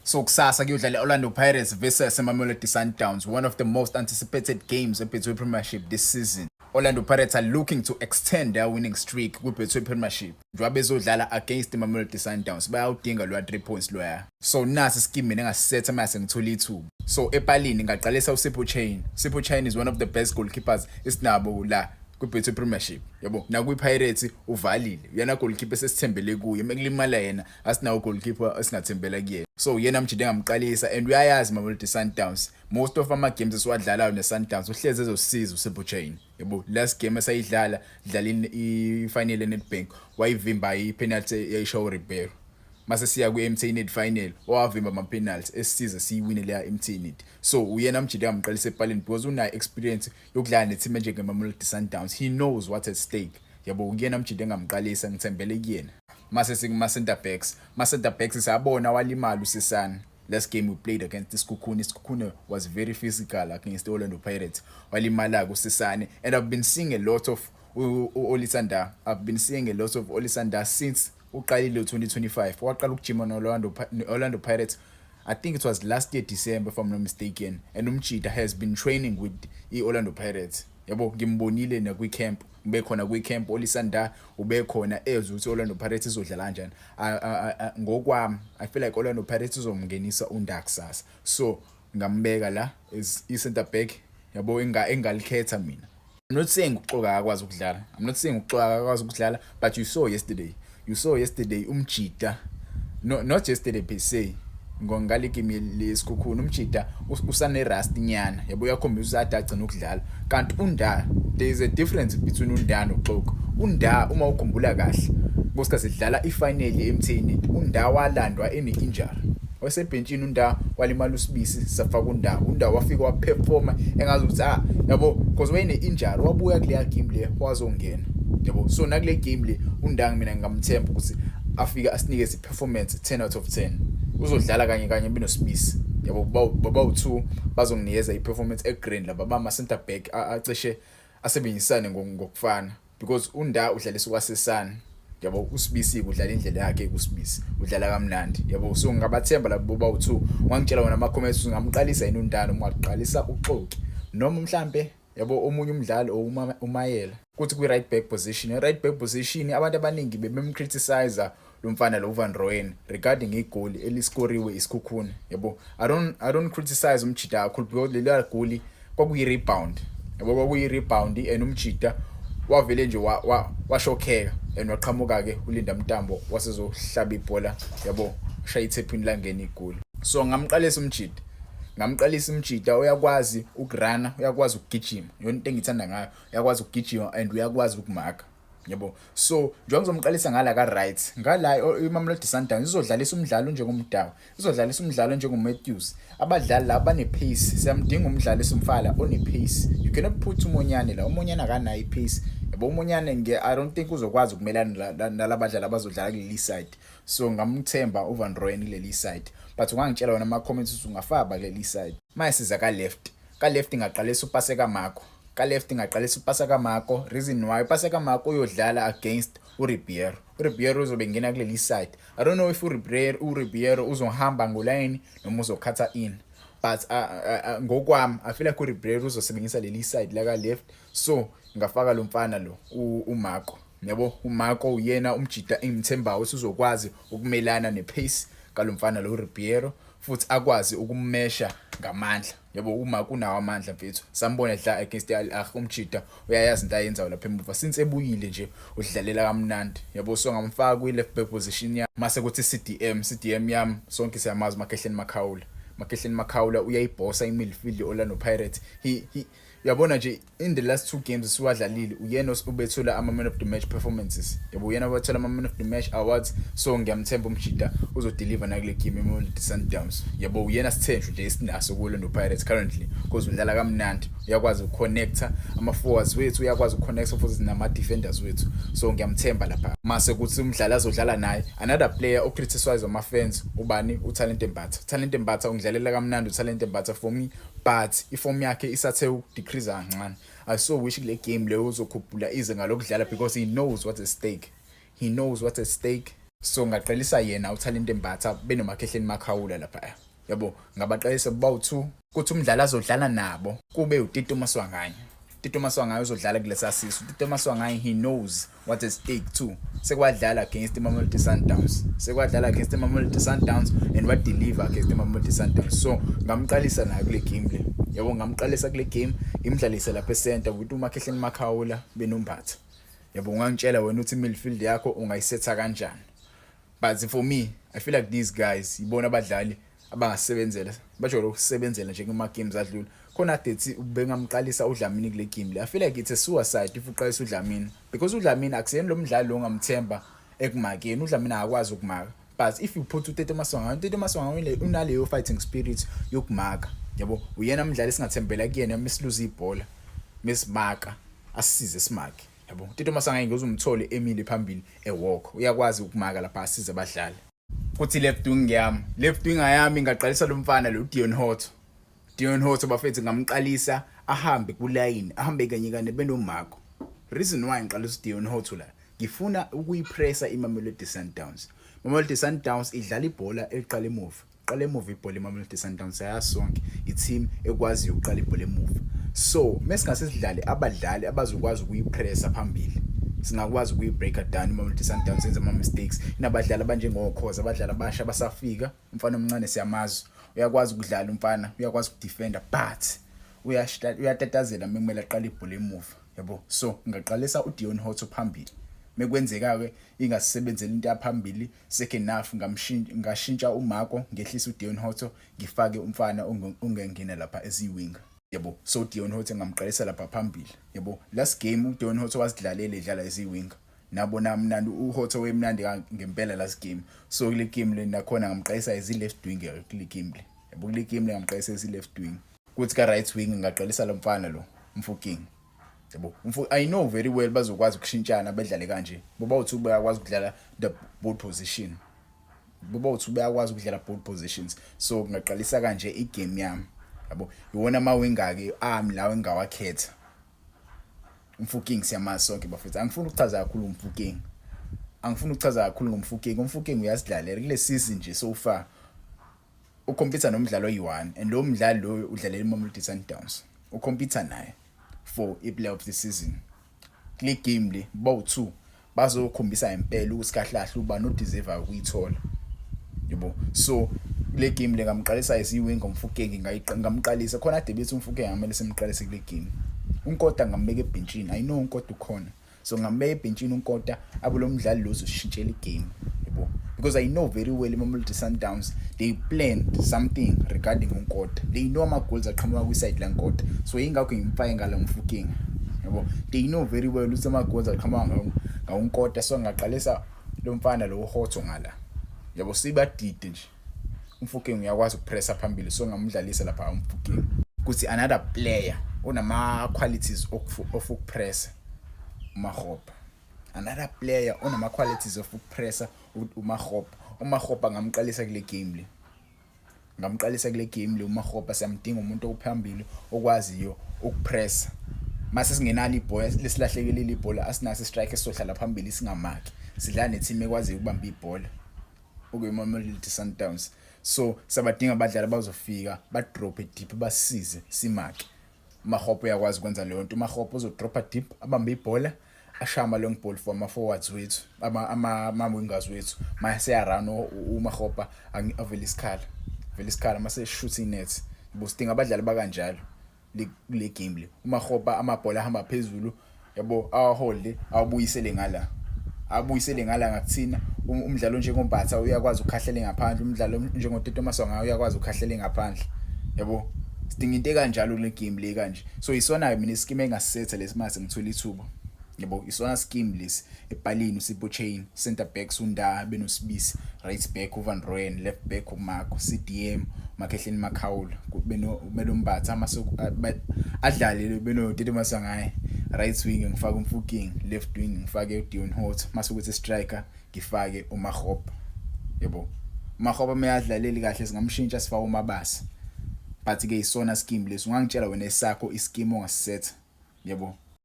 So kusasa kuyodlala i-Orlando Pirates versus Mamelodi Sundowns, one of the most anticipated games eBetway Premiership this season. Orlando Pirates are looking to extend their winning streak kwiBetway Premiership. Njengoba bezodlala against iMamelodi Sundowns, bayawudinga loya 3 points loya. So nasi ischeme mina engasisetha mase ngithola ithuba. So epalini ngaqalisa uSipho Chaine. Sipho Chaine is one of the best goalkeepers esinabo la kwiBetway Premiership. Yabo, nakwiPirates uvalile. Uyena goalkeeper esesithembele kuye. Mekulimala yena, asinawo goalkeeper esingathembela kuyena. So yena mjide engamqalisa and uyayazi Mamelodi Sundowns. Most of ama games esiwadlalayo neSundowns, uhleze ezosiza uSipho Chaine. Yabo, last game esayidlala, dlalini i-final eNedbank, wayivimba i-penalty yayishawa uRibeiro. Mase siya kwi-MTN final, wavimba ama-penalty esisiza siyiwine leya MTN. So uyena mjide engamqalisa epalini because unayo experience yokudlala ne-team enjenge-Mamelodi Sundowns. He knows what's at stake. Yabo, uyena mjide engamqalisa, ngithembele kuyena. Mase sikuma center backs, ma center backs siyabona walimala uSesane. Last game we played against iSekhukhune, iSekhukhune was very physical against the Orlando Pirates. Walimala kuSesane and I've been seeing a lot of Olisa Ndah. I've been seeing a lot of Olisa Ndah since uqalile 2025. Waqala ukujima no-Orlando Pirates, I think it was last year December, if I'm not mistaken, and umjida has been training with i-Orlando Pirates. Yabo, ngimbonile nakwi-camp, ube khona kwi-camp Olisa Ndah, ube khona ezwe ukuthi Orlando Pirates izodlala kanjani. Ngokwami I feel like Orlando Pirates izomngenisa uNdah kusasa, so ngambeka la as i-center back, yabo, engalikhetha mina. I'm not saying uXoki akakwazi ukudlala. I'm not saying uXoki akakwazi ukudlala, but you saw yesterday umjida, no, not yesterday per se, ngale game leSekhukhune, umjida usane rust nyana, yabo, uyakhombisa ukuthi agcina ukudlala. Kanti uNdah, there is a difference between uNdah noXoki. UNdah, uma ukhumbula kahle, ngosikhathi sidlala ifinal ye-MTN, uNdah walandwa ene injury, wasebhentshini uNdah, walimala uSibisi, safaka uNdah. UNdah wafika waperforma engazi ukuthi, ah, yabo, because wayene injury, wabuya kuleya game le wazongena, yabo. So nakule game le uNdah mina ngingamthemba ukuthi afike asinikeze i-performance 10 out of 10. Uzodlala kanye kanye benoSibisi, yabo, bawu2 bazonginikeza i-performance egrand laba bama center back acishe asebenzisane ngokufana because uNdah udlalisa kwaSesane, yabo, uSibisi udlala indlela yakhe, kuSibisi udlala kamnandi, yabo. So ngingabathemba labo bawu2. Ungangitshela wona ama comments, ungamqalisa yini uNdah noma ungaqalisa uXoki noma mhlambe, yabo, omunye umdlali or uMayela? Kuthi kwi right back position, i right back position, abantu abaningi bebemcriticize lo mfana lo Van Rooyen regarding igoli eliskoriwe iSekhukhune, yabo. I don't criticize umjida kakhulu because leli goli kwakuyi rebound, yabo, kwakuyi rebound and umjida wavele nje washokheka and waqhamuka ke uLinda Mntambo wasezohlaba ibhola, yabo, shaya ithepini, langena igoli. So ngamqalisa umjida, ngamqalisa umjida, uyakwazi ukurana, uyakwazi ukugijima, yona into engithanda ngayo, uyakwazi ukugijima and uyakwazi ukumaka, yabo. So njengoba ngizomqalisa ngala ka right, ngala iMamelodi Sundowns izodlalisa umdlalo njengoMudau, izodlalisa umdlalo njengoMatthews, abadlali laba bane pace. Siyamdinga umdlali esimfala one pace. You cannot put uMonyane la, uMonyane akanayo ipace, yabo. UMonyane nge I don't think uzokwazi ukumelana nalabadlali abazodlala kuleli side. So ngamthemba uVan Rooyen kuleli side, but ungangitshela wona ama comments ukuthi ungafaka kuleli side. Manje siza ka left. Ka left ngaqalisa uPaseka Mako. Ka left ngaqalisa uPaseka Mako. Reason why uPaseka Mako uyodlala against uRibeiro, uRibeiro uzobe ngena kuleli side. I don't know if uRibeiro uzohamba ngoline noma uzokhatha in, but ngokwami I feel like uRibeiro uzosebenzisa leli side la ka left, so ngafaka lo mfana lo uMako, yabo. uMako uyena umjida engimthembayo ukuthi uzokwazi ukumelana nepace kalomfana lo Ribeiro, futhi akwazi ukummesha ngamandla, yabo. Uma kunawo amandla, mfethu, sambona edla against Al Ahly. Umjida uyayazi into ayenzayo lapha emuva. Since ebuyile nje udlalela kamnandi, yabo. So ngamfaka kwi left back position yami. Mase kuthi CDM, CDM yami sonke siyamazi, Makhehleni Makhaula. Makhehleni Makhaula uyayibhosa imidfield Orlando Pirates. He uyabona nje, in the last two games esiwadlalile, uyena ubethula ama man of the match performances, yabo, uyena obethola ama man of the match awards. So ngiyamthemba umjida uzodeliver nakule game eMamelodi Sundowns, yabo. Uyena sithenjwe nje esinaso ku Orlando Pirates currently because udlala kamnandi, uyakwazi ukuconnecta ama forwards wethu, uyakwazi ukuconnecta futhi nama defenders wethu, so ngiyamthemba lapha. Mase kuthi umdlali azodlala naye, another player ocriticize ama fans, ubani? UTalent Mbatha. Talent Mbatha ungidlalela kamnandi uTalent Mbatha for me, but iform yakhe isathe ukudecrease kancane. I so wish kule game leyo uzokhuphula ize ngalokudlala because he knows what's at stake, he knows what's at stake. So ngaqalisa yena uThalente Mbatha benoMakhehleni Makhawula lapha, yabo. Ngabaqalisa bawu-2 kuthi umdlali azodlala nabo kube uTito Maswanganyi. Tito Maswanganyi uzodlala kulesa sisu. Tito Maswanganyi, he knows what is stake too. Sekwadlala against iMamelodi Sundowns, sekwadlala against iMamelodi Sundowns and what deliver against iMamelodi Sundowns. So ngamqalisa naye kule game le, yabo. Ngamqalisa kule game, imdlalise lapha e-center with uMakhehleni Makhawula benoMbatha, yabo. Ungangitshela wena ukuthi midfield yakho ungayisetha kanjani, but for me, I feel like these guys ibona abadlali abangasebenzela, bajwayele ukusebenzela nje kuma games adlule khona. Dethi bengamqalisa uDlamini kule game le. I feel like it's a suicide if uqalisa uDlamini, because uDlamini akusiyena lo mdlali lo ongamthemba ekumakeni. UDlamini akakwazi ukumaka, but if you put uTito Maswanganyi, uTito Maswanganyi unaleyo fighting spirit yokumaka, yabo. Uyena umdlali esingathembela kuyena mesiluza ibhola, mesimaka, asisize simake, yabo. Tito Maswanganyi ngizumthole emile phambili e-walk, uyakwazi ukumaka lapha, asize abadlali. Kuthi left wing yami, left wing yami ngaqalisa lo mfana lo Deon Hotto. Deon Hotto, bafethu, ngamqalisa ahambe kuline, ahambe kanye kanye benoMarco. Reason why ngiqalisa uDeon Hotto la, ngifuna ukuyipressa iMamelodi Sundowns. Mamelodi Sundowns idlala ibhola eliqala emuva, qala emuva ibhola. IMamelodi Sundowns sayasonke, i-team ekwaziyo ukuqala ibhola emuva. So mesingase sidlale abadlali abazokwazi ukuyipressa phambili, singakwazi ukuyibreaka down iMamelodi Sundowns, yenza ama mistakes. Inabadlali abanjengokhoza, abadlali abasha basafika. Umfana omncane siyamazi, uyakwazi ukudlala umfana, uyakwazi ukudefenda, but uyatatazela mekumele aqale ibhola emuva, yabo. So ngaqalisa uDeon Hotto phambili. Mekwenzeka ke ingasebenzeli into yaphambili second half, ngamshintsha, ngashintsha uMarco, ngehlisa uDeon Hotto, ngifake umfana ongengena lapha ezi-winger, yabo. So Deon Hotto ngamqalisa lapha phambili, yabo. Last game uDeon Hotto wasidlalela edlala ezi-winger, nabona mnandi uHotto wemnandi ngempela last game. So kule game le nakhona ngamqalisa as i-left winger kule game le, yabo. Kule game le ngamqalisa as i-left wing. Kuthi ka right wing ngaqalisa lo mfana lo Mofokeng, yabo. I know very well bazokwazi ukushintshana bedlale kanje boba uthi bayakwazi ukudlala the both position, boba uthi bayakwazi ukudlala both positions. So ngaqalisa kanje igame yami, yabo. Iwona ama winger ke ami lawo engawakhetha. UMofokeng siyamazi sonke, bafethu. Angifuni ukuchaza kakhulu uMofokeng, angifuni ukuchaza kakhulu ngoMofokeng. UMofokeng uyasidlalela kule season nje. So far ucompete nomdlalo oyi-1, and lo mdlali lo udlalela iMamelodi Sundowns, ucompete naye for i-player of the season. Kule game le bawu-2 bazokhombisa impela ukuthi kahle kahle ubani odeserve ukuyithola, yabo. So kule game le ngamqalisa ezi-wing uMofokeng, ngamqalisa khona. Ade bethi uMofokeng ngamele simqalise kule game. UNkota ngambeka ebhentshini. I know uNkota ukhona, so ngambeka ebhentshini uNkota, abe lo mdlali lo uzoshintshela igame, yabo, because I know very well iMamelodi Sundowns, they planned something regarding uNkota. They know ama goals aqhamuka kwi-side laNkota, so yingakho ngimfake ngala Mofokeng, yabo. They know very well ukuthi ama goals aqhamuka ngawuNkota, so ngaqalisa lo mfana lo Hotto ngala, yabo. Sibadide nje, uMofokeng uyakwazi ukupressa phambili, so ngamdlalisa lapha uMofokeng. Kuthi another player onama qualities of ukupressa, uMakgopa. Another player onama qualities of ukupressa, uMakgopa. UMakgopa ngamqalisa kule game le, ngamqalisa kule game le uMakgopa. Siyamdinga umuntu ophambili okwaziyo ukupressa mase singenalo ibhola, lesilahlekelile ibhola. Asinaso istriker esizohlala phambili singamaki. Sidlala neteam ekwaziyo ukubamba ibhola, okuyiMamelodi Sundowns, so sabadinga abadlali abazofika badrop deep, basize simake. UMakgopa uyakwazi ukwenza leyo nto. UMakgopa uzodropa deep, abambe ibhola, ashaya ama long ball for ama forwards wethu, ama wingers wethu. Mase yarun uMakgopa, avele isikhala, vele isikhala, mase shoot inet, yabo. Sidinga abadlali bakanjalo kule game le. UMakgopa, amabhola ahamba phezulu, yabo, awaholde, awabuyisele ngala, abuyisele ngala ngakuthina. Umdlalo njengoMbatha uyakwazi ukukhahlela ngaphandle, umdlalo njengoTito Maswanganyi uyakwazi ukukhahlela ngaphandle, yabo. Sidinga into ekanjalo kule game le kanje. So isona mina ischeme engasisetha lesimase ngithola ithuba, yabo. Isona scheme lesi: ebhalini uSipho Chaine, center backs uNda benoSibisi, right back uVan Rooyen, left back uMarco, CDM Makhehleni Makhawula beno benoMbatha, mase adlale beno Tito Maswanganyi. Right wing ngifake uMofokeng, left wing ngifake uDeon Hotto, mase kuthi striker ngifake uMakgopa, yabo. uMakgopa mayadlaleli kahle, singamshintsha sifake uMabasa, but ke isona scheme lesi. Ungangitshela wena esakho ischeme ongasisetha, yabo.